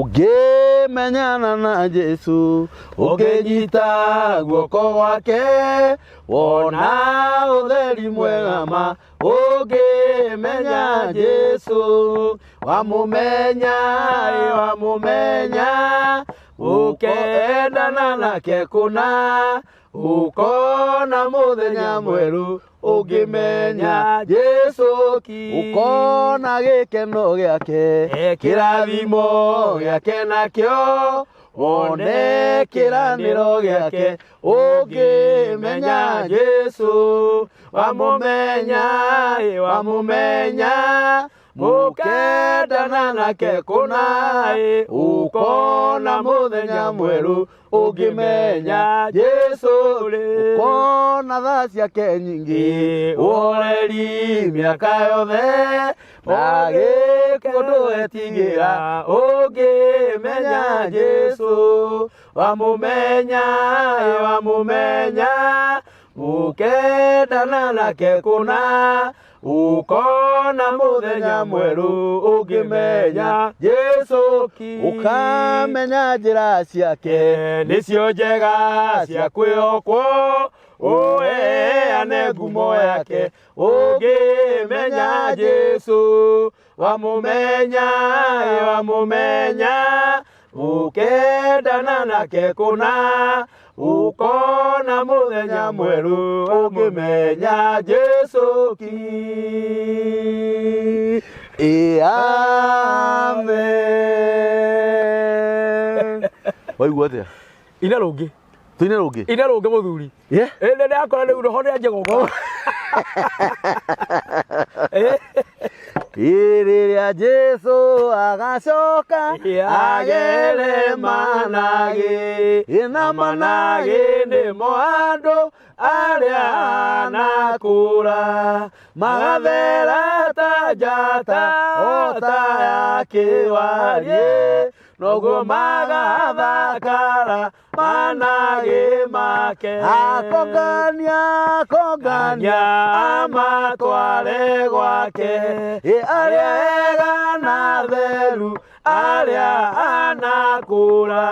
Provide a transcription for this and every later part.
Ũngĩmenyana na Jesu, ũngĩnyita guoko gwake, wona ũtheri mwega ma. Ũngĩmenya Jesu, wamũmenya, ĩ wamũmenya, ũkendana nake kũna, ũkona mũthenya mwerũ. Ũngĩmenya Jesu ki, ũkona gĩkeno gĩake, kĩrathimo gĩake nakĩo, wone kĩranĩro gĩake. Ũngĩmenya Jesu, wamũmenya, ĩ wamũmenya, mũkendana nake kũna, ĩ ũkona mũthenya mwerũ. Ũngĩmenya Jesu rĩ, ũkona tha ciake nyingĩ, ũhoreri mĩaka yothe, na gĩkuũ ndũetigĩra. Ũngĩmenya Jesu, wamũmenya, ĩ wamũmenya, mũkendana nake kũna, ũkona mũthenya mwerũ. Ũngĩmenya Jesu ki, ũkamenya njĩra ciake, nĩcio njega cia kwĩhokwo, ũheane ngumo yake. Ũngĩmenya Jesu, wamũmenya, ĩ wamũmenya, ũkendana nake kũna, ũkona mũthenya mwerũ. Ũngĩmenya Jesu ki. Ĩ amen. Waigua atĩa? Ina rũngĩ. Tuine rũngĩ. Ina rũngĩ, mũthuri. Yeah. Ĩ nĩ ndakora rĩu roho nĩ anjia gũka. Ĩ rĩrĩa Jesu agacoka agere managĩ, ĩ na managĩ nĩmo andũ arĩa anakũra, magathera ta njata o ta ya kĩwariĩ, noguo magathakara managĩ make. Akongania, akongania, amatware gwake, ĩ arĩa ega na theru, arĩa anakũra,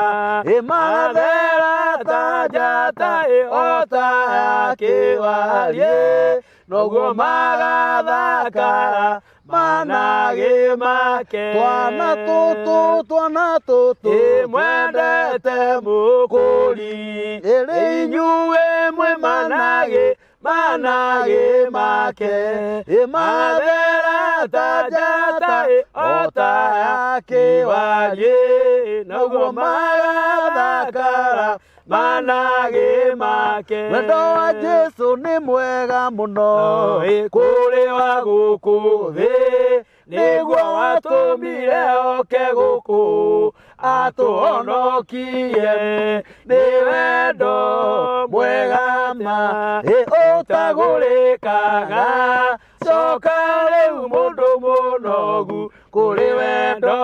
ĩ magathera ta njata, ĩ o ta ya kĩwariĩ, noguo magathakara managĩ make. Twana tũtũ, twana tũtũ, Ĩ mwendete mũkũri, ĩrĩ inyuĩ mwĩ managĩ, managĩ make, ĩ magathera ta njata, ĩ o ta ya kĩwariĩ, noguo magathakara managĩ make. Wendo wa Jesu nĩ mwega mũno, ĩ kũrĩ wa gũkũ thĩ, nĩguo watũmire oke gũkũ atũhonokie. Nĩ wendo mwega ma, ĩ ũtagũrĩkaga. Coka rĩu, mũndũ mũnogu, kũrĩ wendo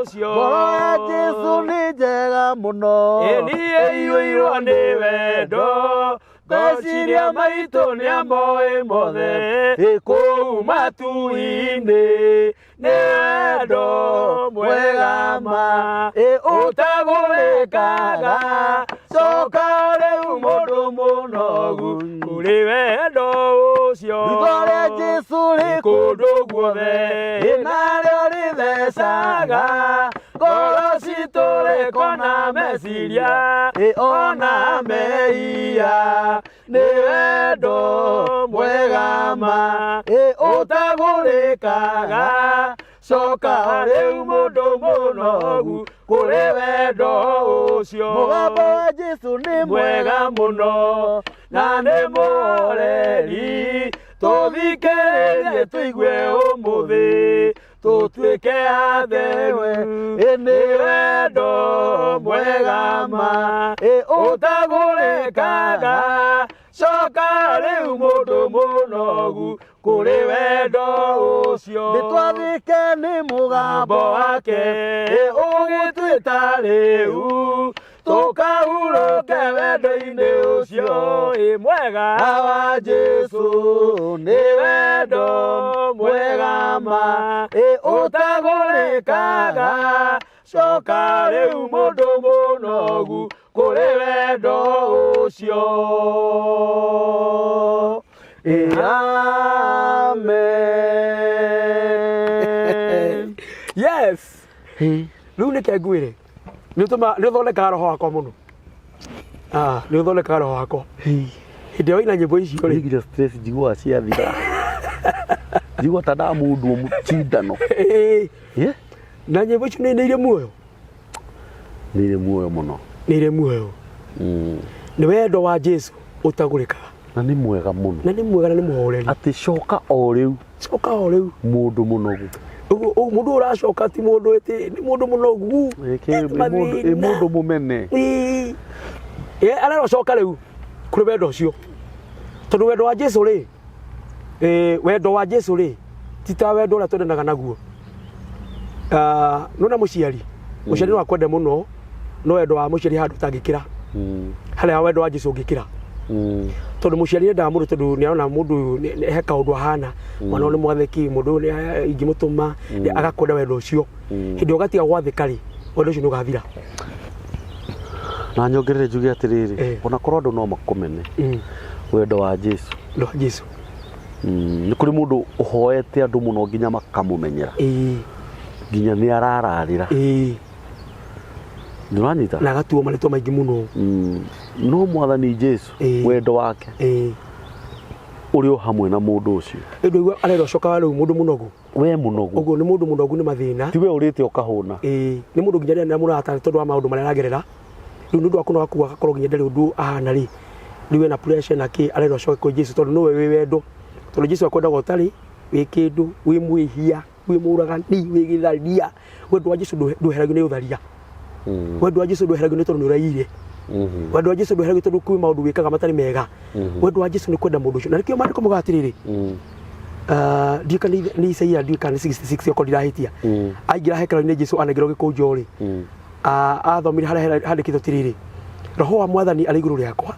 ũcio. Ngoro ya Jesu nĩ njega mũno, Ĩ niĩ iyũirwo nĩ wendo, meciria maitũ nĩamoĩ mothe, ĩ kũu matu-inĩ. Nĩ wendo mwega ma, ĩ ũtagũrĩkaga. Coka rĩu, mũndũ mũnogu, kũrĩ wendo ũcio. Ritwa rĩa Jesu rĩ kũndũ guothe, ĩ narĩo rĩthecaga ngoro citũ, rĩkona meciria ĩ ona mehia. Nĩ wendo mwega ma, ĩ ũtagũrĩkaga. Coka rĩu, mũndũ mũnogu, kũrĩ wendo ũcio. Mũgambo wa Jesu nĩ mwega mũno, na nĩ mũhoreri, tũthikĩrĩrie tũigue ũmũthĩ, tũtuĩke atheru. Ĩ nĩ wendo mwega ma, ĩ ũtagũrĩkaga. Coka rĩu, mũndũ mũnogu, kũrĩ wendo ũcio. Nĩ twathĩke nĩ mũgambo mũgambo wake, ĩ ũgĩtwĩta rĩu tũkahurũke wendo-inĩ ũcio, ĩ mwega wa Jesu. Nĩ wendo mwega ma, ĩ ũtagũrĩkaga. Coka rĩu mũndũ mũnogu kũrĩ wendo ũcio. Amen. Yes. Rĩu nĩke ngwĩre, nĩ ũthondekaga roho wakwa mũno. Ah, nĩ ũthondekaga roho wakwa hĩndĩ ĩrĩa waina nyĩmbo icio rĩ. Nginya stress njiguaga ciathira. Njigua ta ndamundwo cindano. Ĩĩ, Yeah. na nyĩmbo icio nĩ irĩ muoyo. Nĩ irĩ muoyo mũno. Nĩ irĩ muoyo. Nĩ wendo wa Jesu ũtagũrĩkaga. Na nĩ mwega mũno. Na nĩ mwega na nĩ mũhoreri. Atĩ coka o rĩu. Coka o rĩu. Mũndũ mũnogu. Ũguo mũndũ ũracoka ti mũndũ ĩtĩ nĩ mũndũ mũnogu. Ĩ mũndũ mũmene. Ĩĩ. Ĩ arera coka rĩu kũrĩ wendo ũcio. Tondũ wendo wa Jesu rĩ, wendo wa Jesu rĩ, ti ta wendo ũrĩa twendanaga naguo. Ah, nona mũciari, mũciari no akwende mũno, no wendo wa mũciari handũ ũtangĩkĩra. Harĩa wendo wa Jesu ũngĩkĩra. Tondũ mũciari endaga mũndũ tondũ nĩ arona mũndũ ũyũ he kaũndũ ahana, mwana ũyũ nĩ mwathĩki, mũndũ ũyũ nĩ ingĩmũtũma, agakwenda wendo ũcio. Hĩndĩ ĩrĩa ũgatiga gwathĩka rĩ, wendo ũcio nĩ ũgathira. Na nyongerere njuge atĩrĩrĩ, ona korwo andũ no makũmene, wendo wa Jesu. Wendo wa Jesu. Nĩ kũrĩ mũndũ ũhoete andũ mũno nginya makamũmenyera. Nginya nĩ arararĩra. Ndũranyita? Na agatuo marĩtwa maingĩ mũno. No Mwathani Jesu, wendo wake ũrĩ o hamwe na mũndũ ũcio. Ĩndĩ ũguo arerwo coka rĩu mũndũ mũnogu. We mũnogu. Ũguo nĩ mũndũ mũnogu nĩ mathĩna. Ti we ũrĩte ũkahũna. Nĩ mũndũ nginya rĩrĩa mũrata tondũ wa maũndũ marĩa aragerera. Rĩu nĩ ũndũ wa kũnoga kũu agakorwo nginya ndarĩ ũndũ ahana rĩ. Rĩu ena pressure na kĩ, arerwo acoke kwĩ Jesu tondũ nĩwe wĩ wendo. Tondũ Jesu akwendaga ũtarĩ wĩ kĩndũ, wĩ mwĩhia, wĩ mũragani, wĩ gĩtharia. Wendo wa Jesu ndweheragio nĩ ũtharia. Wendo wa Jesu ndweheragio nĩ tondũ nĩ ũraiyire. Wendo wa Jesu ndweheragio tondũ kwĩ maũndũ wĩkaga matarĩ mega. Wendo wa Jesu nĩ kwenda mũndũ ũcio. Na nĩkĩo maandĩko maugaga atĩrĩrĩ, ndiũĩ kana nĩ Isaia, ndiũĩ kana nĩ 66 okorwo ndirahĩtia. Aingĩra hekarũ-inĩ Jesu anengerwo gĩkũnjo rĩ, athomire harĩa handĩkĩtwo atĩrĩrĩ, Roho wa Mwathani arĩ igũrũ rĩakwa,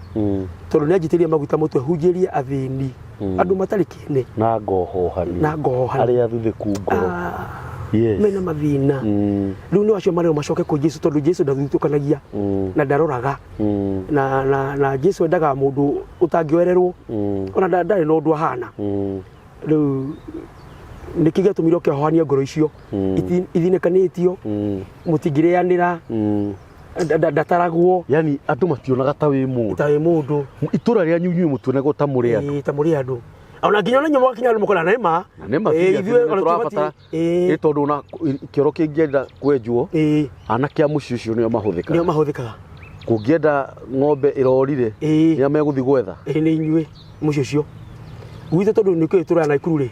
tondũ nĩ anjitĩrĩire maguta mũtwe hunjĩrie athĩni, andũ matarĩ kĩene. Na ngohohania. Na ngohohania. Arĩa athuthĩku ngoro. Yes. Mena mathĩna. Rĩu nĩ acio marerwo macoke kwĩ Jesu tondũ Jesu ndathutũkanagia na ndaroraga. Na Jesu endaga mũndũ ũtangĩoererwo. Ona ndarĩ na ũndũ ahana. Rĩu nĩkĩ gĩatũmire oke ahohanie ngoro icio ithinĩkanĩtio, mũtingĩrĩanĩra, ndataragwo. Yani andũ mationaga ta wĩ mũndũ. Ta wĩ mũndũ. Itũra rĩanyu inyuĩ mũtionagwo ta mũrĩ andũ. Ĩĩ, ta mũrĩ andũ. Ona nginya ona inyuĩ mwakinya andũ mũkona nĩ ma. Na nĩ ma, Ĩĩ, ti atĩ ithuĩ nĩ ona tũrabatara. tũbatiĩ. Ĩ tondũ ona kĩoro kĩngĩenda kwenjwo, Ĩĩ. anake a mũciĩ ũcio nĩo mahũthĩkaga. Nĩo mahũthĩkaga. Kũngĩenda ng'ombe ĩrorire, Ĩĩ. nĩa megũthiĩ gwetha. Ĩĩ, nĩ inyuĩ mũciĩ ũcio. Gwitũ tondũ nĩ kũĩ tũraya Naikuru rĩ,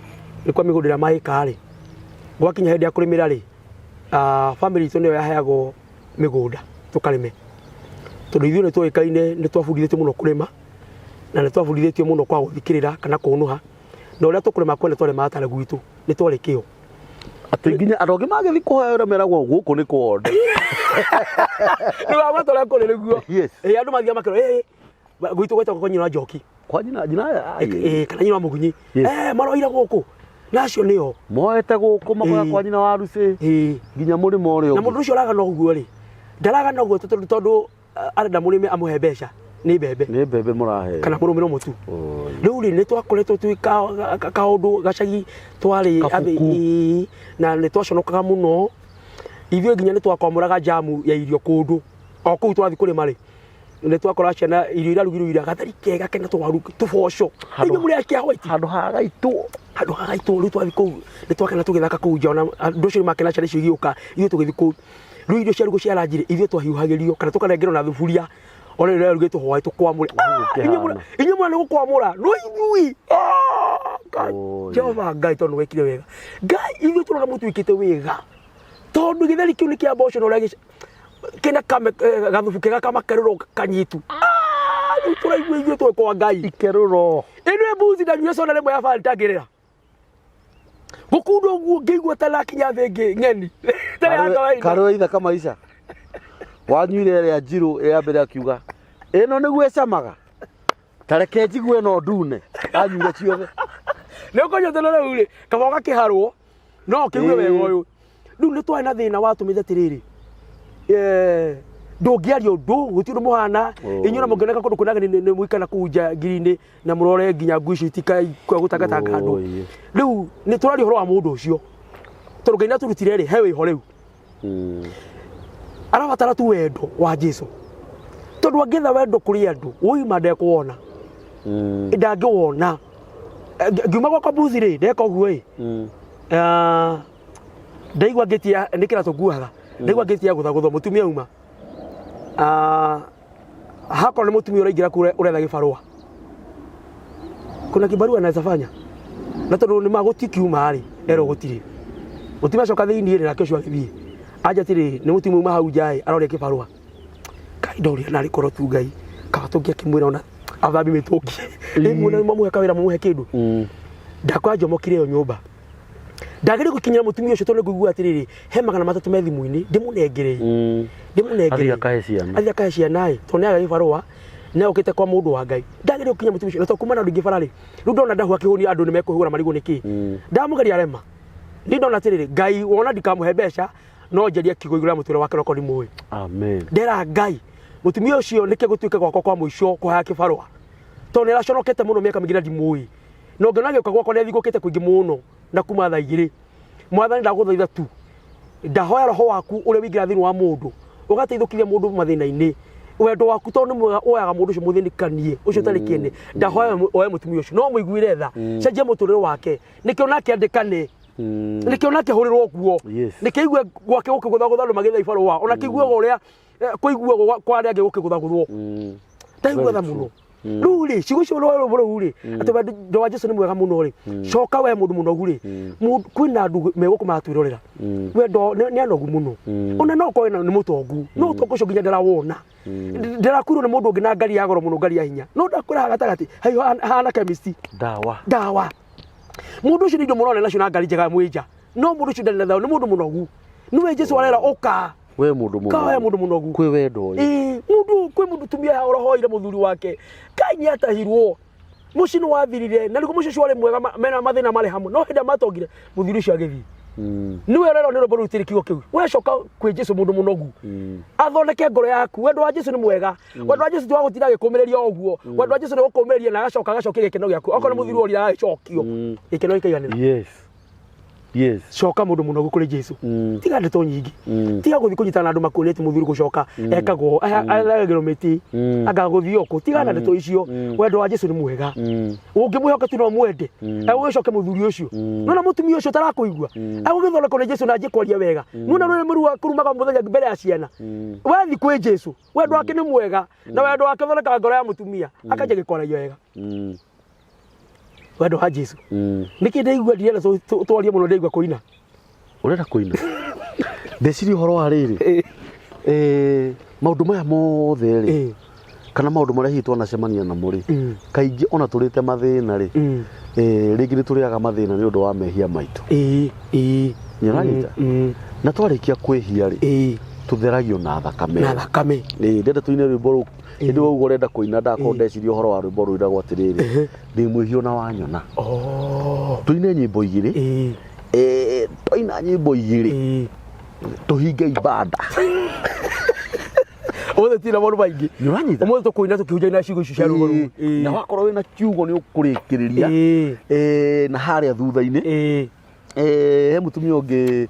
nĩ kwa mĩgũnda ĩrĩa maĩka rĩ, gwakinya hĩndĩ ya kũrĩmĩra rĩ, family itũ nĩyo yaheagwo mĩgũnda tũkarĩme. Tondũ ithuĩ nĩ twoĩkaine nĩ twabundithĩtio mũno kũrĩma, na nĩ twabundithĩtio mũno kwaga gũthikĩrĩra kana kũnũha. Na ũrĩa tũkũrĩma kwene twarĩmaga tarĩ gwitũ, nĩ twarĩ kĩo. Atĩ nginya andũ angĩ magĩthiĩ kũhoya wĩra meragwo gũkũ nĩ kwonde. Nĩ wa matũra kũrĩ nĩguo. Yes. Ĩĩ, andũ mathiaga makerwo, ĩĩ, gwitũ gwetagwo kwa nyina wa Njoki. Kwa nyina, nyina ya, ai. Ĩĩ, kana nyina wa Mũgunyi. Yes. Maroire gũkũ. Na acio nĩo. Moete gũkũ makoya Ĩĩ. kwa nyina wa Rucĩ. Ĩĩ. Nginya mũrĩmo ũrĩa Na ũngĩ. mũndũ ũcio ũragana ũguo rĩ, ndaragana ũguo tondũ arenda mũrĩme amũhe mbeca, nĩ mbembe. Nĩ mbembe mũrahe. Kana mũrũmĩro mũtu. Oi. Rĩu rĩ, nĩ twakoretwo twĩ kaũndũ gacagi twarĩ Kabuku. ĩĩ, na nĩ twaconokaga mũno. Ithuĩ nginya nĩ twakwamũraga jamu ya irio kũndũ. O kũu twathiĩ kũrĩma rĩ, nĩ twakora ciana irio irarugirwo ira gatheri kega kena tũwaru tũboco. Handũ Inyuĩ mũrĩ akia white. Handũ ha gaitũ. Handũ ha gaitũ, rĩu twathiĩ kũu, nĩ twakena tũgĩthaka kũu nja, ona andũ acio nĩ makena ciana icio igĩũka, ithuĩ tũgĩthiĩ kũu. Rĩu irio ciarugwo cia ranji rĩ, ithuĩ twahiũhagĩrio kana tũkanengerwo na thuburia, ona rĩrĩa yarugĩtwo hwaĩ tũkwamũre. Ũguo Inyuĩ mũra nĩ gũkwamũra, no ithuĩ. Ngai, Oi. Jehova Ngai tondũ nĩ wekire wega. Ngai, ithuĩ tũrona mũtwĩkĩte wega. Tondũ gĩtheri kĩu nĩ kĩa mboco na ũrĩa kĩna gathubu kega ka makerũro kanyitu. Rĩu tũraigua ithuĩ twĩ kwa Ngai. Ikerũro. Ĩno ĩ mbuzi ndanyuire soda rĩmwe ya Fanta ngĩrĩra. Gũkunda ũguo ngĩigua ta ndakinya thĩ ĩngĩ ng'eni. Tarĩ ya kawaida. Karũe ithaka maica. Wanyuire ĩrĩa njirũ ya mbere akiuga ĩno nĩguo ĩcamaga. Ta reke njigue no ndune. Anyuire ciothe. Nĩ ũkũnyita na rĩu rĩ, kaba ũgakĩharwo, no ũkĩigue wega ũyũ. Rĩu nĩ twarĩ na thĩna watũmĩte atĩrĩrĩ, Ndũngĩaria ũndũ, gũtirĩ ũndũ mũhana. Oh. Inyuĩ ona mũngĩoneka kũndũ kwĩna ageni nĩ mũikara kũu nja ngiri-inĩ na mũrore nginya ngui icio itikaigua gũtangatanga andũ. Oh, yeah. Rĩu nĩ tũraria ũhoro wa mũndũ ũcio tondũ Ngai nĩatũrutire rĩ, he wĩho rĩu. Arabatara tu wendo wa Jesu, tondũ angĩetha wendo kũrĩ andũ ũima ndekuwona. Ndangĩwona. Ngiuma gwakwa mbuthi rĩ, ndeka ũguo ĩ. Ah, ndaigua ngĩtia nĩ kĩratũ nguaga, ndaigua ngĩtia gũthagũthwo mũtumia uma. Ah, hakorwo nĩ mũtumia ũraingĩra kũu ũretha gĩbarũa, kuna kibarua anaweza fanya, na tondũ nĩ magũtikiuma rĩ, erwo gũtirĩ. Mũtumia acoka thĩiniĩ rĩ, nake ũcio agĩthiĩ anja atĩrĩ, nĩ mũtumia uma hau nja ĩ, aroria kĩbarũa. Ngai, ndoria narĩ korwo tu Ngai kaba tũngĩakĩmwĩra ona athambi mĩtũngi ĩmwe, mamũhe kawĩra, mamũhe kĩndũ. Ndakwa njomokire ĩyo nyũmba, ndagĩrĩire gũkinyĩra mũtumia ũcio tondũ nĩngũigua atĩrĩrĩ, he 300 me thimũ-inĩ, ndĩmũnengere, ndĩmũnengere. Athiĩ akahe ciana. Athiĩ akahe ciana ĩ, tondũ nĩaga gĩbarũa, nĩokĩte kwa mũndũ wa Ngai. Ndagĩrĩire gũkinya mũtumia ũcio, na tondũ kuma na andũ aingĩ bara rĩ, rĩu ndona ndahua kĩhũnia, andũ nĩmekũhũra marigwo nĩkĩ. Ndamũgeria arema. Niĩ ndona atĩrĩrĩ, Ngai wona ndikamũhe mbeca, no njarie kiugo igũrũ rĩa mũtũrĩre wake nokorwo ndimũĩ. Amen. Ndera Ngai mũtumia ũcio nĩkĩ gũtuĩke gwakwa kwa mũico kũhaya kĩbarũa, tondũ nĩ araconokete mũno mĩaka mĩingĩ na ndimũĩ, na ũngĩona agĩũka gwakwa nĩ athingũkĩte kũingĩ mũno na kuma thaa 2. Mwathani, ndagũthaitha tu, ndahoya roho waku ũrĩa wĩingĩra thĩinĩ wa mũndũ ũgateithũkithia mũndũ mathĩna-inĩ, wendo waku tondũ nĩ mwega woyaga mũndũ ũcio mũthĩnĩkanie ũcio ũtarĩ kĩene. Ndahoya oe mũtumia ũcio no mũiguĩre tha, cenjia mũtũrĩre wake, nĩkĩo nake andĩkane, nĩkĩo nake ahũrĩrwo nguo, nĩkĩo aigue gwake gũkĩgũthagũtha andũ magĩtha ibarũa, ona kĩiguaga ũrĩa kũiguagwo kwa arĩa angĩ gũkĩgũthagũthwo. Ndaigua tha mũno. Rĩu rĩ, ciugo icio rũĩ rũu rĩ, atĩ wendo wa Jesu nĩ mwega mũno rĩ, coka we mũndũ mũnogu rĩ. Kwĩna andũ megũkũ maratwĩrorera, wendo nĩ anogu mũno, ona no ũkorwo nĩ mũtongu, no ũtongu ũcio nginya ndarawona, ndĩrakuirwo nĩ mũndũ ũngĩ na ngari ya goro mũno, ngari ya hinya, no ndakwĩra haha gatagatĩ hahana chemist. Ndawa. Ndawa. Mũndũ ũcio nĩ indo mũrona nacio na ngari njega mwĩ nja, no mũndũ ũcio ndarĩ na thayũ, nĩ mũndũ mũnogu. Nĩwe Jesu arera ũka. We mũndũ Ka we mũnogu. Mũndũ mũnogu. Kwĩ wendo ũyũ. Ĩĩ, mũndũ kwĩ mũndũ tumia haha ũrahoire mũthuri wake Ngai nĩ atahirwo, mũciĩ nĩ wathirire, na nĩguo mũciĩ ũcio warĩ mwega, mena mathĩna marĩ hamwe, no hĩndĩ ĩrĩa matongire mũthuri ũcio agĩthiĩ. Nĩwe ũrerwo nĩ rwĩmbo rũu rũtirĩ kiugo kĩu, wecoka kwĩ Jesu mũndũ mũnogu, athondeke ngoro yaku. Wendo wa Jesu nĩ mwega. Wendo wa Jesu ti wa gũtinda agĩkũmĩrĩria o ũguo. Wendo wa Jesu nĩ gũkũmĩrĩria na agacoka agacokia gĩkeno gĩaku. Okorwo nĩ mũthuri worire, agagĩcokio, gĩkeno gĩkaiganĩra. Yes. Coka mũndũ mũnogu kũrĩ Jesu. Tiga ndeto nyingĩ. Tiga gũthiĩ kũnyitana na andũ makuonete mũthuri gũcoka ekagwo athagagĩrwo mĩtĩ, anga gũthiĩ oko. Tiga na ndeto icio. Wendo wa Jesu nĩ mwega. Ũngĩmwĩhoka tu no mwende, agũgĩcoke mũthuri ũcio. Nona mũtumia ũcio ũtarakũigua agũgĩthondekwo nĩ Jesu na anjie kwaria wega. Nona rũrĩmĩ rwa kũrumaga mũthenya mbere ya ciana, wethi kwĩ Jesu. Wendo wake nĩ mwega, na wendo wake ũthondekaga ngoro ya mũtumia akanjia gĩkwaragia wega. Wendo wa Jesu. Nĩkĩ ndaigua ndirenda twarie mũno, ndaigua kũina. Ũrenda kũina. Ndeciria ũhoro wa rĩrĩ, maũndũ maya mothe rĩ, kana maũndũ marĩa hihi twanacemania namo rĩ, kaingĩ ona tũrĩte mathĩna rĩ, rĩngĩ nĩ tũrĩaga mathĩna nĩ ũndũ wa mehia maitũ. Ĩĩ ĩĩ. Nĩ ũranyita? Na twarĩkia kwĩhia rĩ, tũtheragio na thakame. Na thakame. Ĩĩ, ndenda tũine rwĩmbo rũu. Hĩndĩ wauga ũrenda kũina, ndakorwo ndeciria ũhoro wa rwĩmbo rũinagwo atĩrĩrĩ, ndĩ mwĩhia na wanyona. Oh. Tũine nyĩmbo igĩrĩ. Twaina nyĩmbo igĩrĩ, tũhinge ibanda. Ũmũthĩ tina maũndũ maingĩ. Nĩ ũranyita? Ũmũthĩ tũkũina tũkĩhunjia na ciugo icio cia rwĩmbo rũu. Na wakorwo wĩna kiugo nĩ ũkũrĩkĩrĩria. Na harĩa thutha-inĩ, he mũtumia ũngĩ,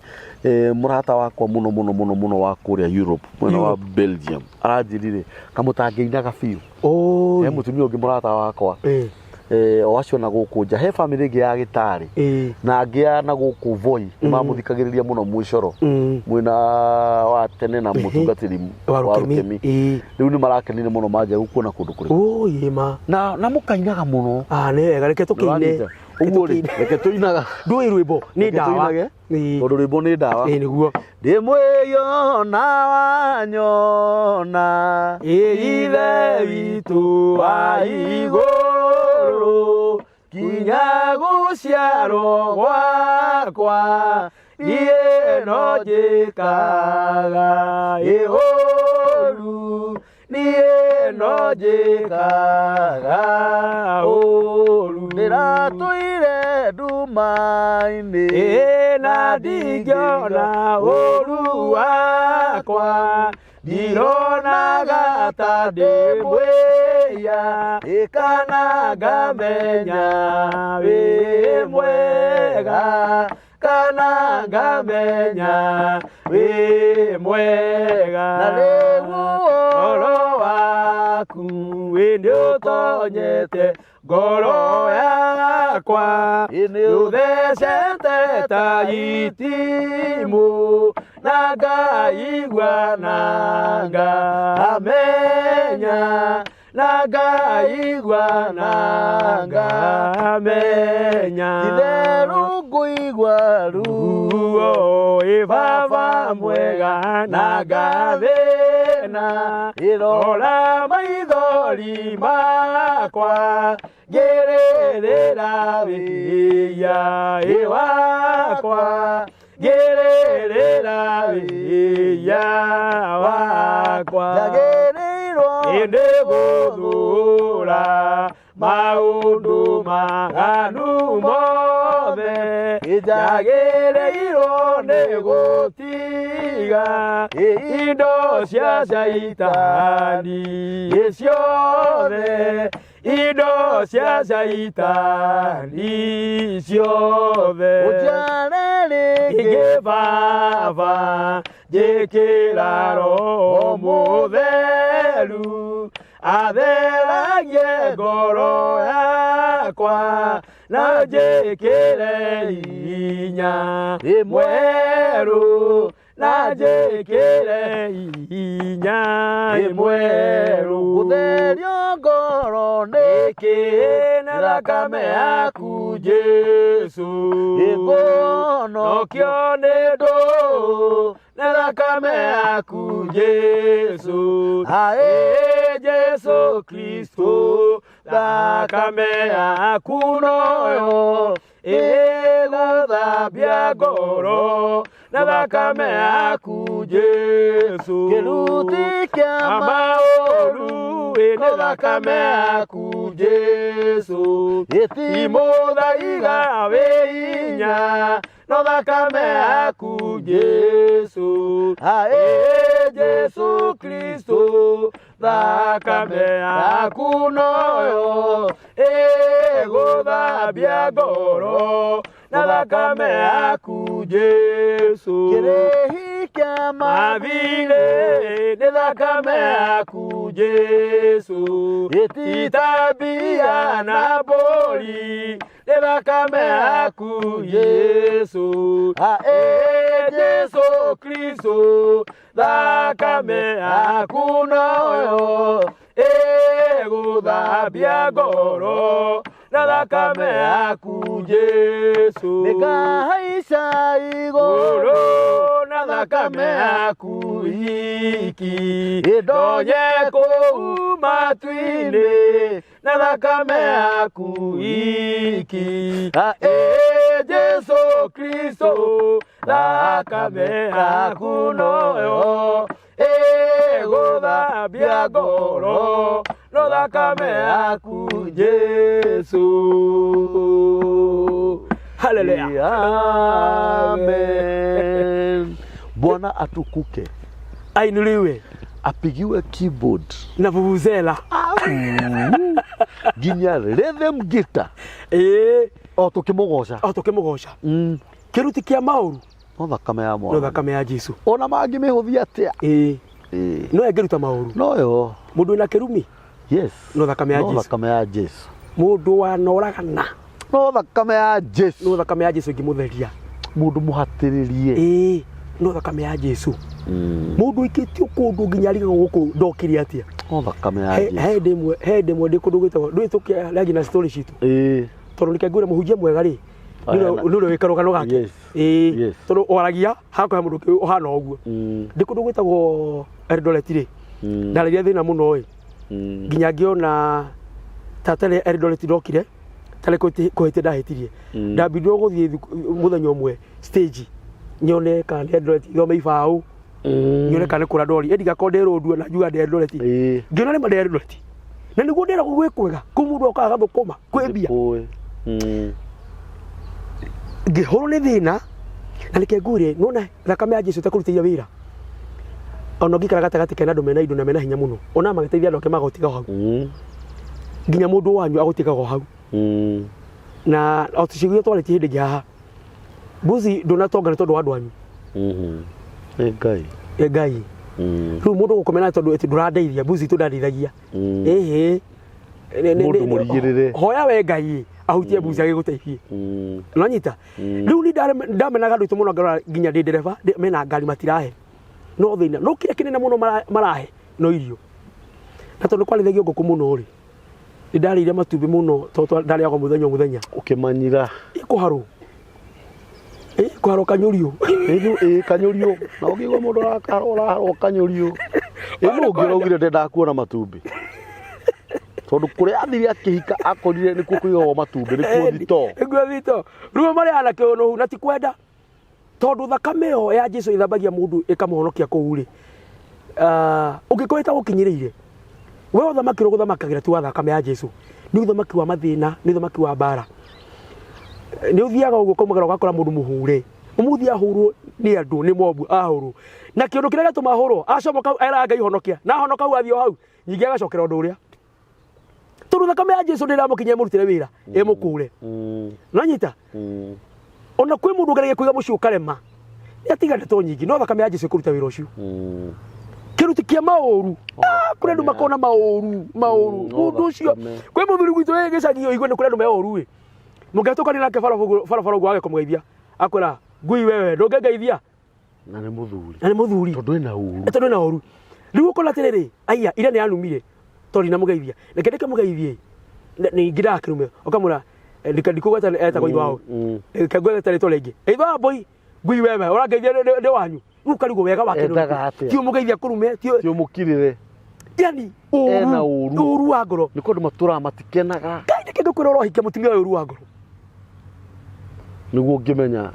mũrata wakwa mũno mũno mũno mũno wa kũrĩa Europe, mwena wa Belgium, aranjĩrire kamũtangĩinaga biũ. He mũtumia ũngĩ mũrata wakwa, o acio na gũkũ nja, he bamĩrĩ ĩngĩ ya gĩtarĩ na angĩ ya na gũkũ Voi, nĩ mamũthikagĩrĩria mũno mwĩcoro mwena wa tene na mũtungatĩri wa wa Rũkemi. Rũkemi. Rĩu nĩ marakenire mũno manjia gũkuona kũndũ kũrĩkũ. Ĩĩ ma. Na mũkainaga mũno. Ah, nĩ wega, reke tũkĩine. Nĩwanyita? Ũguo rĩ, reke tũinaga. Ndũĩ rwĩmbo nĩ Reke ndawa. tũinage, tondũ rwĩmbo nĩ ndawa. Ĩĩ nĩguo. Ndĩ mwĩyo na wanyona, Ithe witũ wa igũrũ, kinya gũciarwo gwakwa niĩ no njĩkaga ĩũru, niĩ. No njĩkaga ũru. Ndĩratũire nduma-inĩ. Ĩ na ndingĩona ũru wakwa, ndironaga ta ndĩ mwĩhia, kana ngamenya wĩ mwega, kana ngamenya wĩ mwega. Na rĩu ũhoro waku ĩ nĩũtonyete ngoro yakwa, Ĩ nĩ nĩũthecete ta itimũ, na ngaigua na ngamenya, na ngaigua na ngamenya. Itherũ ngũigua ruo. Ruo ĩ baba mwega na ngathĩna, Ĩrora rora maithori makwa, ngĩrĩrĩra wĩhia ĩ wakwa, ngĩrĩrĩra wĩhia wakwa. Njagĩrĩirwo Ĩndĩ gũthũra maũndũ maganu mothe, njagĩrĩirwo nĩ gũtiga indo cia caitani ciothe, indo cia caitani ciothe. Ũnjiare rĩngĩ. Ingĩ baba njĩkĩra roho mũtheru, atheragie ngoro yakwa, na njĩkĩre hinya mwerũ, na njĩkĩre hinya mwerũ. Gũtherio ngoro nĩ Nĩkĩ na thakame yaku Jesu, Ĩkũhonokio nokio nĩ ndũ na thakame yaku Jesu. Aĩ. Ĩ Jesu Kristo, thakame yaku noyo ĩgũthambia ngoro, na thakame yaku Jesu. Kĩruti kĩa maũru ĩ nĩ thakame yaku Jesu. Gĩtimũthaiga Imũthaiga wĩ hinya, no thakame yaku Jesu. Aĩ. Ĩ Jesu Kristo, thakame yaku noyo ĩgũthambia ngoro, na thakame yaku Jesu. Kĩrĩhi kĩa Mathirĩ nĩ thakame yaku Jesu. Gĩtitambia Titambia na mbũri nĩ thakame yaku Jesu. Aĩ. Ĩ Jesu Kristo, thakame yaku noyo ĩgũthambia ngoro, na thakame yaku Jesu. Nĩngahaica igũrũ. Igũrũ na thakame yaku iki, Ĩndonye ndonye kũu matu-inĩ na thakame yaku iki. Aĩ. Ĩ Jesu Kristo, thakame yaku noyo ĩgũthambia ngoro, no thakame yaku Jesu. Haleluya. Amen. Bwana atukuke, Ainuliwe apigiwe keyboard na vuvuzela. nginya rhythm guitar Ĩĩ, o tukĩmũgoca. o tũkĩmũgoca. Kĩruti kĩa maũru No thakame ya no mwana thakame ya Jesu. ona mangĩmĩhũthia atĩa. Ĩĩ, Ĩĩ. no ĩngĩruta maũru. Noyo. Mũndũ wĩna kĩrumi Yes. no thakame ya No Jesu. thakame ya Jesu. Mũndũ wanoragana No thakame ya Jesu. no thakame ya Jesu ĩngĩmũtheria. Mũndũ mũhatĩrĩrie. Ĩĩ, no thakame ya Jesu. Mũndũ ũikĩtio kũndũ nginya arigagwo gũkũ ndokire atĩa. No thakame ya He Jesu. hĩndĩ ĩmwe, he hĩndĩ ĩmwe ndĩ kũndũ gwĩtagwo ndũĩ tũkĩaragia na story citũ, Ĩĩ. tondũ nĩkĩo ngwĩra mũhunjia mwega rĩ Aya, nĩ ũrĩa wĩ karũgano gake. Yes. Ĩĩ, Yes. tondũ waragia hakũhe mũndũ ũngĩ ũhana ũguo. Ndĩ kũndũ gwĩtagwo Eldoret rĩ, ndarĩria thĩna mũno ĩ, nginya ngĩona tata rĩ Eldoret ndokire tarĩ kũhĩtia ndahĩtirie. Ndambirwo gũthiĩ mũthenya ũmwe stage nyone kana nĩ Eldoret thome ibaũ. Nyone kana nĩ kũra ndori ĩndi gakorwo ndĩ rũndua na njuga ndĩ Eldoret. Ngĩona nĩ ma ndĩ Eldoret na nĩguo ndĩragwo gwĩ kwega kũu mũndũ okaga agathũkũma kwĩ mbia. Nĩkũĩ. Ngĩhũrwo nĩ thĩna na reke ngwĩre, nona thakame ya Jesu ĩtakũrutĩire wĩra, ona ũngĩikara gatagatĩ kena andũ mena indo na mena hinya mũno, ona magĩteithia andũ ake magũtiga hau, nginya mũndũ wanyu agũtigaga o hau. Na o ciugo iria twarĩtie hĩndĩ ĩngĩ haha, mbuzi ndũnatonga nĩ tondũ wa andũ anyu. Nĩ Ngai. Ĩ Ngai. Rĩu mũndũ gũkomera tondũ ĩtĩ ndũrandeithia, mbuzi itũ ndandeithagia. Ĩhĩ. Mũndũ mũrigĩrĩre. Hoya we Ngai ahutie mbuzi agĩgũteithie. Nonyita? Rĩu niĩ ndamenaga andũ aitũ mũno ngarora nginya ndĩ ndereba, mena ngari matirahe. No thĩna, no kĩrĩa kĩnene mũno marahe no irio. Na tondũ kwarĩithagio ngũkũ mũno rĩ, nĩ ndarĩire matumbĩ mũno tondũ ndarĩaga o mũthenya o mũthenya. Ũkĩmanyira. Ĩ kũharwo. Ĩ kũharwo kanyũrio. Ĩ ĩ kanyũrio. Na ũngĩigua mũndũ ũraharwo ũraharwo kanyũrio. Ĩ nũ ũngĩ ũraugire ndendaga kuona matumbĩ? Tondũ kũrĩa athire akĩhika akorire nĩkuo kũigagwo matumbĩ, nĩkuo thitoo. Nĩkuo thitoo. Rĩu marĩaga na kĩũnũhu na ti kwenda. Tondũ thakame ĩyo ya Jesu ĩthambagia mũndũ ĩkamũhonokia kũu rĩ, ũngĩkorwo ĩtagũkinyĩrĩire, we ũthamaki ũrĩa ũgũthamakagĩra ti wa thakame ya Jesu, nĩ ũthamaki wa mathĩna, nĩ ũthamaki wa mbara. Nĩ ũthiaga ũguo ũkaumagara ũgakora mũndũ mũhũre, ũmũthĩ ahũrwo nĩ andũ, nĩ mobu ahũrwo. Na kĩũndũ kĩrĩa gĩatũma ahũrwo, acomoka hau eraga Ngai honokia, na ahonoka hau athiĩ o hau, ningĩ agacokera ũndũ ũrĩa. Tondũ thakame ya Jesu ndĩramũkinyia ĩmũrutĩre wĩra, ĩmũkũre. Nanyita? Ona kwĩ mũndũ ũgeragia kũiga mũciĩ ũkarema, nĩ atiga ndeto nyingĩ, no thakame ya Jesu ĩkũruta wĩra ũcio. Kĩruti kĩa maũru, kũrĩ andũ makona maũru, maũru. Mũndũ ũcio, kwĩ mũthuri gwitũ wĩ gĩcagi ũigue nĩ kũrĩ andũ me ũru ĩ. Mũngĩhatũkanio nake barabara ũguo wage kũmũgeithia, akwĩra, ngui wewe, ndũngĩngeithia? Na nĩ mũthuri. Na nĩ mũthuri. Tondũ ena ũru. Tondũ ena ũru. Rĩu ũkona atĩrĩrĩ, aya, ira nĩ anumire, tondũ ndinamũgeithia. Reke ndĩkĩmũgeithie. Ningĩ ndagakĩrume. Ũkamwĩra, ndikũgweta etagwo ithe wao. Reke ngwete rĩtwa rĩngĩ. Ithe wa mbũi, ngui wewe, ũrangeithia ndĩ wanyu. Rĩu ũkarigwo wega wake nĩ ũrĩkũ. Endaga atĩa? Ti ũmũgeithia kũrume, ti Ti ũmũkirĩre. Yani, Ena ũru. ũru wa ngoro. Nĩ kũndũ matũraga matikenaga. Ngai nĩkĩ ngũkwĩra ũrohikia mũtumia ũyũ ũru wa ngoro. Nĩguo ũngĩmenya.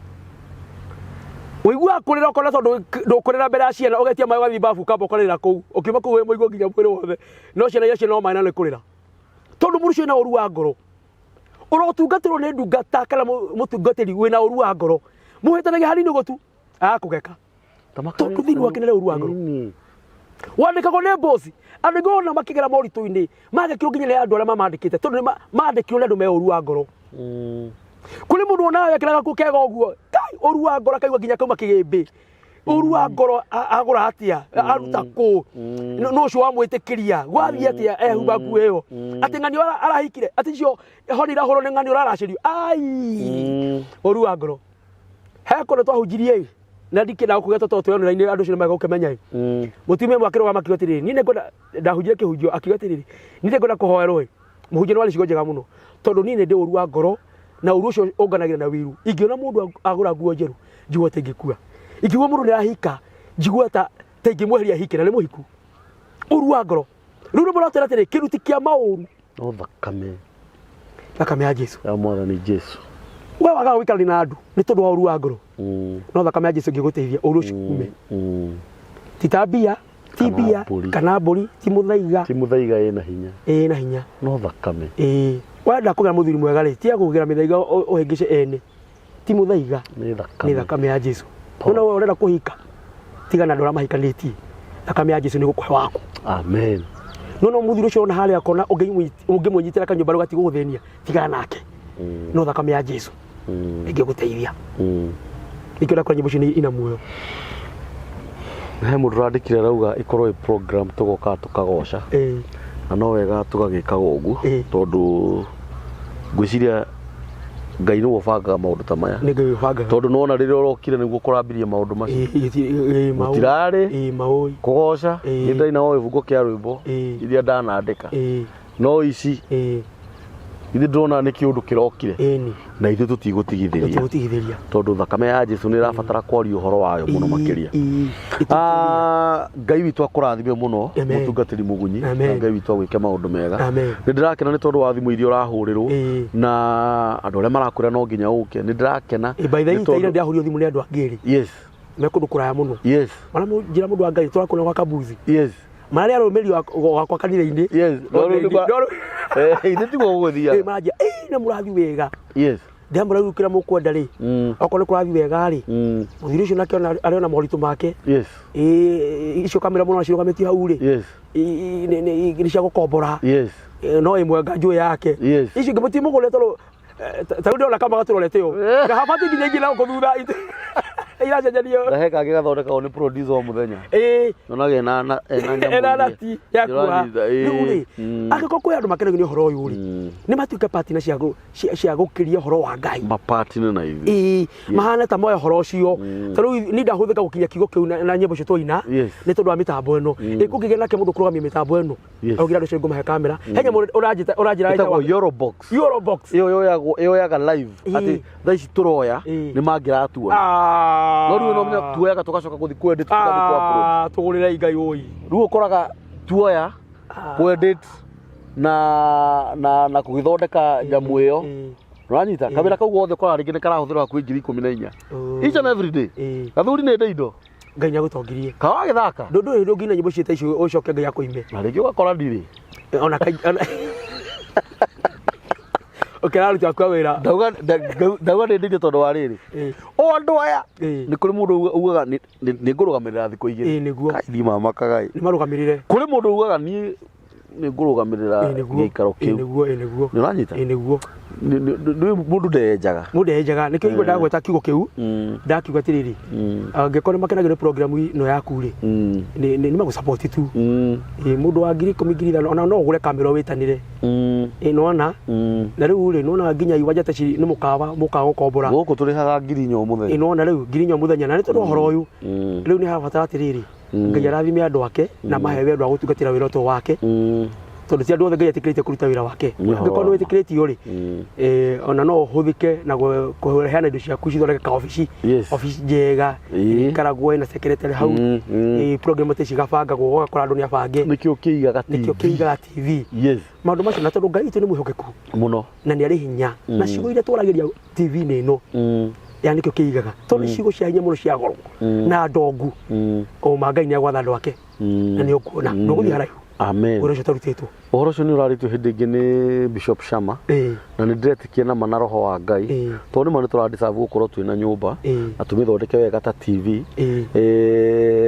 Ũiguaga kũrĩra ũkona tondũ ndũkũrĩra mbere ya ciana, ũgetia maĩ ũgathiĩ babu ũkamba ũkarĩra kũu. Ũkiuma kũu wĩ mũigũ nginya mwĩrĩ wothe. No ciana iria ciĩ no maĩ na nĩ kũrĩra. Tondũ mũndũ ũcio ena ũru wa ngoro. Ũrotungatĩrwo nĩ ndungata kana mũtungatĩri wĩna ũru wa ngoro. Mũhĩtanagia hanini ũguo tu, agakũgeka. Tondũ thĩinĩ wake nĩ ũru wa ngoro. Wandĩkagwo nĩ boss. Andũ aingĩ wona makĩgera moritũ-inĩ, mandĩkirwo nginya nĩ andũ arĩa mamandĩkĩte, tondũ nĩ mandĩkirwo nĩ andũ me ũru wa ngoro. Kũrĩ mũndũ wonaga wekĩraga kuo kega ũguo, kai ũru wa ngoro akaigua nginya kauma kĩgĩmbĩ. Ũru wa ngoro agũra atĩa, aruta kũ, nũ ũcio wamwĩtĩkĩria, gwathiĩ atĩa ehumba nguo ĩyo, atĩ ng'ani arahikire, atĩ icio honi irahũrwo nĩ ng'ani ũraracĩrio. Ai, ũru wa ngoro. He kũndũ twahunjirie ĩ, na ndikĩenda gũkũgweta tondũ twĩ online andũ acio nĩ megũkĩmenya ĩ. Mũtumia ũmwe akĩrũgama akiuga atĩrĩrĩ, niĩ nĩngwenda, ndahunjire kĩhunjio akiuga atĩrĩrĩ, niĩ nĩngwenda kũhoerwo ĩ, mũhunjia nĩ warĩ ciugo njega mũno, tondũ niĩ nĩ ndĩ ũru wa ngoro, na ũru ũcio ũnganagĩra na wĩiru. Ingĩona mũndũ agũra nguo njerũ, njigua ta ingĩkua. Ingĩigua mũndũ nĩ arahika, njigua ta ingĩmweheria ahike, na nĩ mũhiku. Ũru wa ngoro. Rĩu nĩ mũratwĩra atĩrĩ, kĩruti kĩa maũru. No thakame. Thakame ya Jesu. Ya Mwathani Jesu. We wagaga gũikarania na andũ nĩ tondũ wa ũru wa ngoro. No thakame ya Jesu ĩngĩgũteithia ũru ũcio ume. Ti ta mbia, ti Kana mbia, mbũri. kana mbũri, ti mũthaiga. Ti mũthaiga ĩna hinya. Ĩna hinya. No thakame. Ĩĩ. Wenda kũgĩa mũthuri mwega rĩ, tiga kũgĩra mĩthaiga ũhĩngĩce ene. Ti mũthaiga. Nĩ thakame. Nĩ thakame ya Jesu. Nona we ũrenda kũhika, tiga na andũ arĩa mahikanĩtie. Thakame ya Jesu nĩ gũkũhe waku. Amen. Nona mũthuri ũcio ona harĩa kona ũngĩmũnyitĩra kanyũmba rĩu gatigũgũthĩnia, tigana nake. No thakame ya Jesu ĩngĩgũteithia. Nĩkĩo ndakora nyĩmbo icio nĩ ina muoyo. He mũndũ ũrandĩkire arauga ĩkorwo ĩ program tũgokaga tũkagoca. Na no wega tũgagĩkaga ũguo tondũ ngwĩciria Ngai nĩwe ũbangaga maũndũ ta maya. Nĩ Ngai ũbangaga. Tondũ nĩwona rĩrĩa ũrokire nĩguo kũrambirie maũndũ macio. Gũtirarĩ kũgoca, nĩ ndaina o gĩbungo kĩa rwĩmbo iria ndanandĩka. No ici ithuĩ ndĩrona nĩ kĩũndũ kĩrokire na ithuĩ tũtigũtigithĩria. Tũtigũtigithĩria. Tondũ thakame ya Jesu nĩ ĩrabatara kwaria ũhoro wayo mũno makĩria. Ngai witũ akũrathime mũno mũtungatĩri Mũgunyi, na Ngai witũ agwĩke maũndũ mega. Nĩ ndĩrakena nĩ tondũ wa thimũ iria ũrahũrĩrwo na andũ arĩa marakwĩra no nginya ũke. Nĩ ndĩrakena. By the way, ira ndĩrahũrirwo thimũ nĩ andũ angĩ erĩ. Yes. Me kũndũ kũraya mũno. Maramũnjĩra mũndũ wa Ngai tũrakũna gwa kabuthi. Mararĩa arũmĩrĩri wakwa kanitha-inĩ. No rĩu Eh, ithe tiguo gũgũthiaga. Maranjia ĩĩ na mũrathiĩ wega. Ndĩramwĩra rĩu kĩrĩa mũkwenda rĩ, okorwo nĩ kũrathiĩ wega rĩ, mũthuri ũcio nake ona arĩ ona moritũ make. Ĩĩ, icio kamera mũno cirũgamĩtio hau rĩ, nĩ cia gũkombora. No ĩmwe nganjũ yake. Icio ingĩ mũtimũgũre tondũ ta rĩu ndĩrona kama gatũrorete ũũ na habati nginya ingĩ na gũkũ thutha iracenjanio. Na he kangĩ gathondekagwo nĩ producer o mũthenya. Nyonaga ena nyamũ Ena iria. rati ya kuoha. Ndĩranyita, ĩĩ. Rĩu rĩ, angĩkorwo kwĩ andũ makenagio nĩ ũhoro ũyũ rĩ, nĩ matuĩke partner cia gũkĩria ũhoro wa Ngai. Mapatine na ithuĩ. Ĩĩ, mahana ta moya ũhoro ũcio. Ta rĩu niĩ ndahũthĩka gũkinya kiugo kĩu na nyĩmbo icio twaina nĩ tondũ wa mĩtambo ĩno. Ĩ kũngĩgĩa nake mũndũ kũrũgamia mĩtambo ĩno, augire andũ acio ngũmahe kamera. He nyamũ ũranjĩta ũranjĩra Ĩtagwo Eurobox. Eurobox. Ĩyo yoyaga live atĩ thaa ici tũroya nĩ mangĩratuona. No rĩu no menya tuoyaga tũgacoka gũthiĩ kũ edit tũgathiĩ kũ upload. Ah, tũgũrĩre Ngai ũi. Rĩu ũkoraga tuoya kũ edit na kũgĩthondeka nyamũ ĩyo. Ũranyita? Kawĩra kau gothe ũkoraga rĩngĩ nĩ karahũthĩrwo hakuhĩ 14,000. Each and every day. Gathuri nĩ ndĩ indo. Ngai nĩ agũtongirie. Kawagĩthaka. Ndũndũ ĩrĩ ndũngĩina nyĩmbo ciĩ ta icio ũcoke Ngai akũime. Na rĩngĩ ũgakora ndirĩ. Ona ũkĩra aruti aku a wĩra. Ndauga nĩ ndĩ tondũ wa rĩrĩ. O andũ aya nĩ kũrĩ mũndũ ugaga nĩ ngũrũgamĩrĩra thikũ igĩrĩ. Ĩĩ nĩguo. Kai niĩ mamakaga ĩ. Nĩ marũgamĩrĩre. Kũrĩ mũndũ ugaga niĩ nĩ ngũrũgamĩrĩra gĩikaro kĩu. Nĩguo, ĩĩ nĩguo. Nĩ ũranyita? Ĩĩ nĩguo. Nĩ mũndũ ndeyenjaga. Mũndũ ndeyenjaga. Nĩkĩo igua ndagweta kiugo kĩu, ndakiuga atĩrĩrĩ, angĩkorwo nĩ makenagio nĩ program ĩno yaku rĩ, nĩ magũ support tu. Ĩĩ, mũndũ wa 10,000 5,000 ona no ũgũre kamera wĩtanĩre. Ĩĩ nĩwona? Na rĩu rĩ, nĩwona nginya iwanja ta ici nĩ mũkawa mũkaga gũkombora. Gũkũ tũrĩhaga 4,000 o mũthenya. Ĩĩ nĩwona rĩu 4,000 o mũthenya na nĩ tondũ wa ũhoro ũyũ. Rĩu nĩ harabatara atĩrĩrĩ, Ngai arathime andũ ake na mahe wendo wa gũtungatĩra wĩra ũyũ wake. Tondũ ti andũ othe Ngai etĩkĩrĩtie kũruta wĩra wake. Nĩ ũhoro Angĩkorwo nĩ wa ma. wĩtĩkĩrĩtio rĩ, ona no ũhũthĩke na kũheana indo ciaku cithondeke ka obici. Obici njega, ĩikaragwo ĩna secretary hau. Program ta ici igabangagwo ũgakora andũ nĩ abange. Nĩkĩo kĩigaga TV. Nĩkĩo kĩigaga TV. Maũndũ macio na tondũ Ngai witũ nĩ mwĩhokeku. Mũno. Na nĩ arĩ hinya. Na ciugo iria twaragĩria TV-inĩ ĩno, ya nĩkĩo kĩigaga. Tondũ nĩ ciugo cia hinya mũno cia goro. Na ndongu. O ma Ngai nĩ agwatha andũ ake. Na nĩ ũkuona. Ndũgũthiĩ haraihu. Amen. Ũhoro ũcio ũtarutĩtwo. Ũhoro ũcio nĩ ũrarĩtio hĩndĩ ĩngĩ nĩ Bishop Shama. Na nĩ ndĩretĩkia nama na roho wa Ngai. Tondũ nĩma nĩ tũra deserve gũkorwo twĩna nyũmba. Na tũmĩthondeke wega ta TV.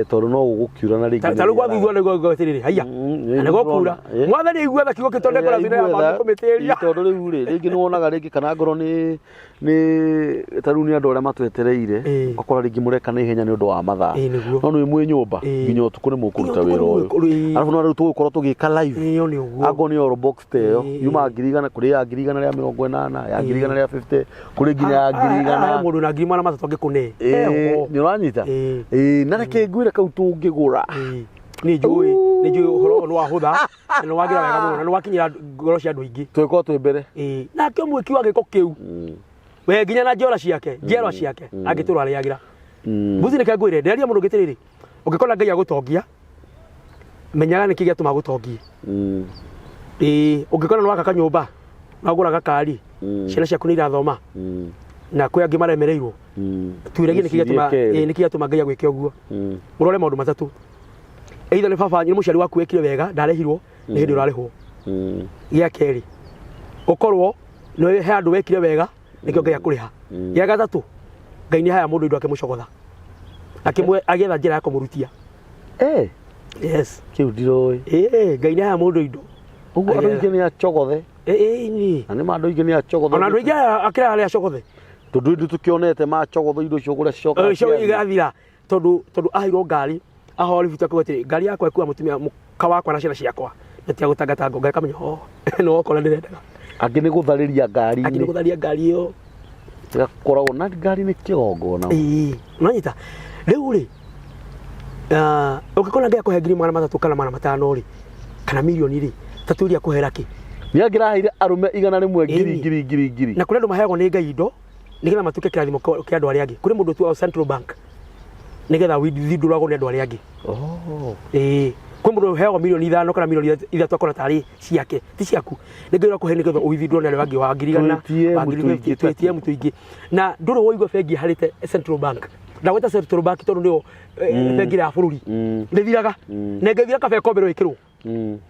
Tondũ no gũgũkiura na rĩngĩ Ta rĩu gwathuthwo nĩguo nguga atĩrĩrĩ, haiya. Na nĩ gũkura. Mwathani aigua tha kiugo kĩu tondũ nĩngũra thĩna ya mbaũ kũmĩtĩria. Tondũ rĩu rĩ, rĩngĩ nĩ wonaga rĩngĩ kana ngorwo nĩ ta rĩu nĩ andũ arĩa matwetereire, ũgakora rĩngĩ mũreka na ihenya nĩ ũndũ wa mathaa. Nĩguo. No nĩ mwĩ nyũmba, nginya ũtukũ nĩ mũkũruta wĩra ũyũ. Arabu no rĩu tũgũkorwo tũgĩka live. Ĩyo nĩ ũguo. Angorwo nĩ Eurobox ta ĩyo, yuma 100,000, kũrĩ ya 180,000, ya 150,000, kũrĩ nginya ya 100,000. He mũndũ na 300,000 angĩkũne. Nĩ ũranyita? Na reke ngwĩre kau tũngĩgũra. Nĩ njũĩ, nĩ njũĩ ũhoro ũyũ nĩ wahũtha, na nĩ wagĩra wega mũno, na nĩ wakinyĩra ngoro cia andũ aingĩ. Tũgĩkorwo twĩ mbere. Nake mwĩki wa gĩko kĩu, we nginya na njora ciake, njiarwa ciake, angĩtũra arĩagĩra. Mbuzi nĩke ngwĩre, ndĩraria mũndũ ũngĩ atĩrĩrĩ, ũngĩkona Ngai agũtongia, menyaga nĩkĩ gĩatũma agũtongie. Ũngĩkona nĩ waka kanyũmba, wagũra gakari, ciana ciaku nĩ irathoma, na kwĩ angĩ maremereirwo, tuĩragie nĩkĩ gĩatũma, nĩkĩ gĩatũma Ngai agwĩke ũguo. Ũrore maũndũ matatũ. Either nĩ baba, nĩ mũciari waku wekire wega, ndarĩhirwo, nĩ hĩndĩ ũrarĩhwo. Gĩa kerĩ, ũkorwo nĩ he andũ wekire wega, nĩkĩo Ngai akũrĩha. Gĩa gatatũ, Ngai nĩ ahaya mũndũ indo akĩmũcogotha. Akĩmwe agĩetha njĩra ya kũmũrutia. Yes. Kĩu ndiroĩ. Ngai nĩ ahaya mũndũ indo. Ũguo andũ aingĩ nĩ acogothe. Nĩ. Na nĩ ma andũ aingĩ nĩ acogothe. Ona andũ aingĩ aya akĩra arĩa acogothe. Tondũ ithuĩ tũkĩonete macogotho indo icio kũrĩa cicokaga Icio ciathira. igathira. Tondũ aheirwo ngari, aheo ribiti akauga atĩrĩ, ngari yakwa ĩkuaga mũtumia mũka wakwa na ciana ciakwa. Na ti ya gũtangatanga, Ngai akamenya, oh, nĩ wokora ndĩrendaga. Angĩ nĩ gũtharĩria ngari-inĩ. Angĩ nĩ gũtharia ngari ĩyo. Ĩgakoragwo na ngari nĩ kĩgongona. Ũranyita? Rĩu rĩ, ũngĩkona Ngai akũhe 300,000 kana 500 rĩ, kana mirioni rĩ, ta tuĩria akũhe kĩ? Nĩ angĩraheire arũme 100 ngiri, ngiri, ngiri, ngiri. Na kũrĩ andũ maheagwo nĩ Ngai indo, nĩgetha matuĩke kĩrathimo kĩa andũ arĩa angĩ. Kũrĩ mũndũ ũtuagwo Central Bank, nĩgetha withindũragwo nĩ andũ arĩa angĩ. Kwĩ mũndũ ũheagwo 5 mirioni kana 3 mirioni akona tarĩ ciake, ti ciaku. Nĩ Ngai ũrakũhe nĩgetha ũithindũrwo nĩ arĩa angĩ wa 100,000, Twĩ wa ngiri ATM fifty, tũingĩ twĩ ATM tũingĩ. Na ndũrĩ waigua bengi ĩharĩte Central Bank. Ndagwĩta Central Bank tondũ nĩyo bengi ya bũrũri. Ndĩthiraga. Na ĩngĩthira kaba ĩkomberwo ĩkĩrwo.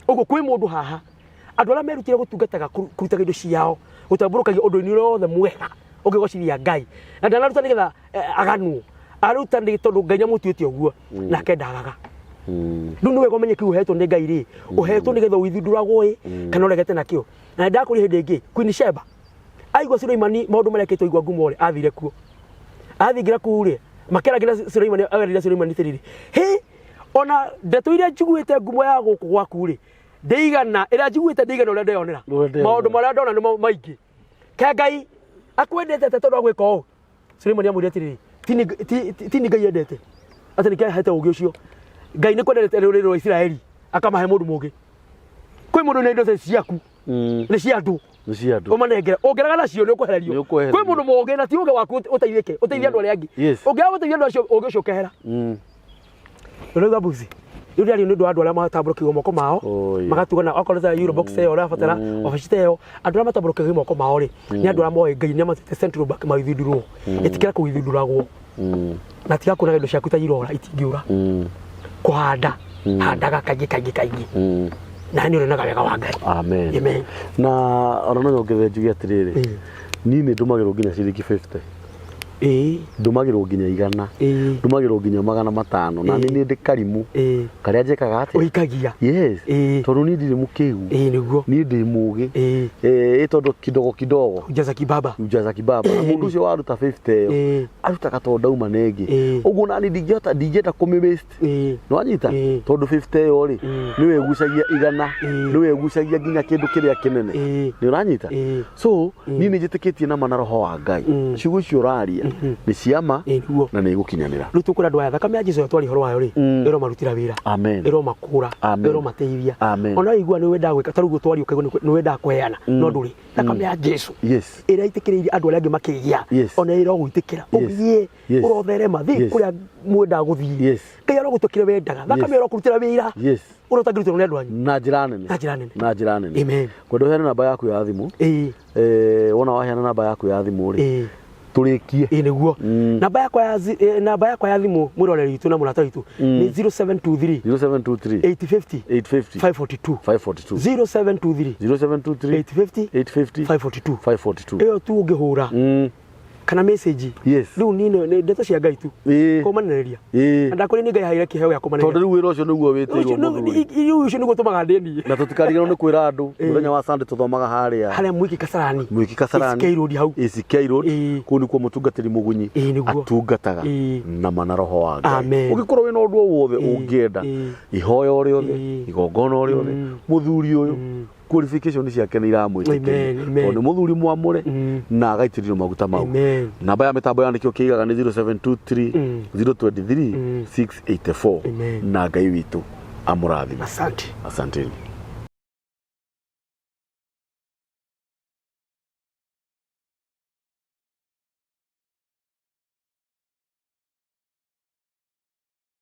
Ũguo kwĩ mũndũ haha andũ arĩa merutire gũtungataga kũrutaga indo ciao gũtambũrũkagia ũndũ-inĩ ũrĩa wothe mwega ũngĩgocithia Ngai na ndanaruta nĩgetha aganwo aruta nĩ tondũ Ngai nĩamũtuĩte ũguo nake ndagaga. Rĩu nĩ wega ũmenye kĩu ũhetwo nĩ Ngai rĩ ũhetwo nĩgetha ũgĩthundũragwo ĩ kana ũregete nakĩo. Na nĩndakũria hĩndĩ ĩngĩ Queen Sheba aigua Suleimani maũndũ marĩa ekĩtwo igua ngumo rĩ athire kuo athingira kũu rĩ makĩra Suleimani agerire Suleimani atĩrĩrĩ hĩ ona ndeto iria njiguĩte ngumo ya gũkũ gwaku rĩ ndĩigana ĩrĩa njiguĩte ndĩigana ũrĩa ndeyonera Ũrĩa ndeyonera. maũndũ marĩa ndona nĩ maingĩ ke Ngai akwendete atĩa tondũ wa gwĩka ũũ Suleimani amwĩrire atĩrĩrĩ ti nĩ Ngai endete atĩ nĩkĩo ahete ũũgĩ ũcio Ngai nĩ kwendete rũrĩrĩ rwa Isiraeli akamahe mũndũ mũũgĩ kwĩ mũndũ na indo ciaku nĩ cia andũ Nĩ cia andũ. Ũmanengere ũngĩraga nacio nĩ ũkwehererio. Nĩ ũkwehererio. Kwĩ mũndũ mũũgĩ na ti ũũgĩ waku ũteithĩke ũteithie andũ arĩa angĩ. Ũngĩaga gũteithia andũ acio ũũgĩ ũcio ũkehera. Ũraigua Buzi? Rĩu ndĩraria nĩ ũndũ wa andũ arĩa matambũrũkĩirwo moko mao Oh, yeah. magatugana okorwo ta euro box ĩyo ũrabatara obici ta ĩyo andũ arĩa matambũrũkĩirwo moko mao rĩ nĩ andũ arĩa moĩ Ngai nĩ amatĩte Central Bank magĩthundũrwo ĩtikĩra kũgĩthundũragwo na tiga kuonaga indo ciaku ta irora itingĩũra kũhanda handaga kaingĩ kaingĩ kaingĩ na nĩ ũrĩonaga wega wa Ngai. Amen. Amen. Na ona no nyongerere njuge atĩrĩrĩ niĩ nĩ ndũmagĩrwo nginya ciringi 50 ndũmagĩrwo nginya 100 ndũmagĩrwo nginya 500 na niĩ ndĩ karimũ karĩa njĩkaga atĩa Ũikagia. Yes. Tondũ niĩ ndirĩ mũkĩgu. Nĩguo. Niĩ ndĩ mũgĩ. Ĩ tondũ kidogo kidogo Jaza kibaba. Ujaza kibaba. Na mũndũ ũcio waruta 50 ĩyo arutaga tondũ ndauma na ĩngĩ. Ũguo nani ndingĩhota ndingĩenda kũmĩ waste. Nĩwanyita? Tondũ 50 ĩyo rĩ nĩwe ĩgucagia 100 nĩwe ĩgucagia nginya kĩndũ kĩrĩa kĩnene. Nĩ ũranyita? So niĩ nĩ njĩtĩkĩtie nama na roho wa Ngai. Ciugo icio ũraria nĩ ciama Nĩguo. na nĩ igũkinyanĩra. Rĩu tũkwĩra andũ aya thakame ya Jesu ĩyo twaria ũhoro wayo rĩ ĩromarutĩra wĩra. Amen. Ĩromakũra. Amen. Ĩromateithia. Amen. Ona waigua nĩ wendaga gwĩka ta rĩu ũguo twaria ũkaigua nĩ wendaga kũheana no ndũrĩ. Thakame ya Jesu ĩrĩa ĩtĩkĩrĩirie andũ arĩa angĩ makĩgĩa ona ĩrogwĩtĩkĩra ũgĩe ũrotherema thiĩ kũrĩa mwendaga gũthiĩ. Ngai arogũtua kĩrĩa wendaga. Thakame ĩrokũrutĩra wĩra ũrĩa ũtangĩrutĩrwo nĩ andũ anyu. Na njĩra nene. Na njĩra nene. Na njĩra nene. Amen. Kwenda ũheane namba yaku ya thimũ. Wona waheana namba yaku ya thimũ rĩ tũrĩkie. Nĩguo. Namba yakwa ya namba yakwa ya thimũ mwĩroreri witũ na mũrata witũ nĩ 0723 0723 850 850 542 542 0723 0723 850 850 542 542. Ĩyo tu ũngĩhũra kana message. Rĩu niĩ nĩ ndeto cia Ngai tu kũmanĩrĩria. Na ndakwĩra nĩ Ngai aheire kĩheo gĩa Tondũ kũmanĩrĩria. rĩu wĩra ũcio nĩguo wĩtĩirwo mũthuri. Rĩu ũcio nĩguo tũmaga ndĩni. Na tũtikariganĩrwo nĩ kwĩra andũ mũthenya wa Sunday tũthomaga harĩa Harĩa Mwiki Kasarani. Mwiki Kasarani. ACK Road hau. ACK Road. Kũu nĩkuo mũtungatĩri Mũgunyi atungataga nama na roho wa Ngai. Amen. Ũngĩkorwo wĩna ũndũ o wothe ũngĩenda ihoya o rĩothe igongona o rĩothe mũthuri ũyũ qualification ciake nĩ iramwĩtĩkĩria Amen, amen. tondũ nĩ mũthuri mwamũre na agaitĩrĩrio maguta mau. Amen. Namba ya mĩtambo ya nĩkĩo kĩigaga nĩ 0723 023 684. Amen. Na Ngai witũ amũrathime. Asante. Asanteni.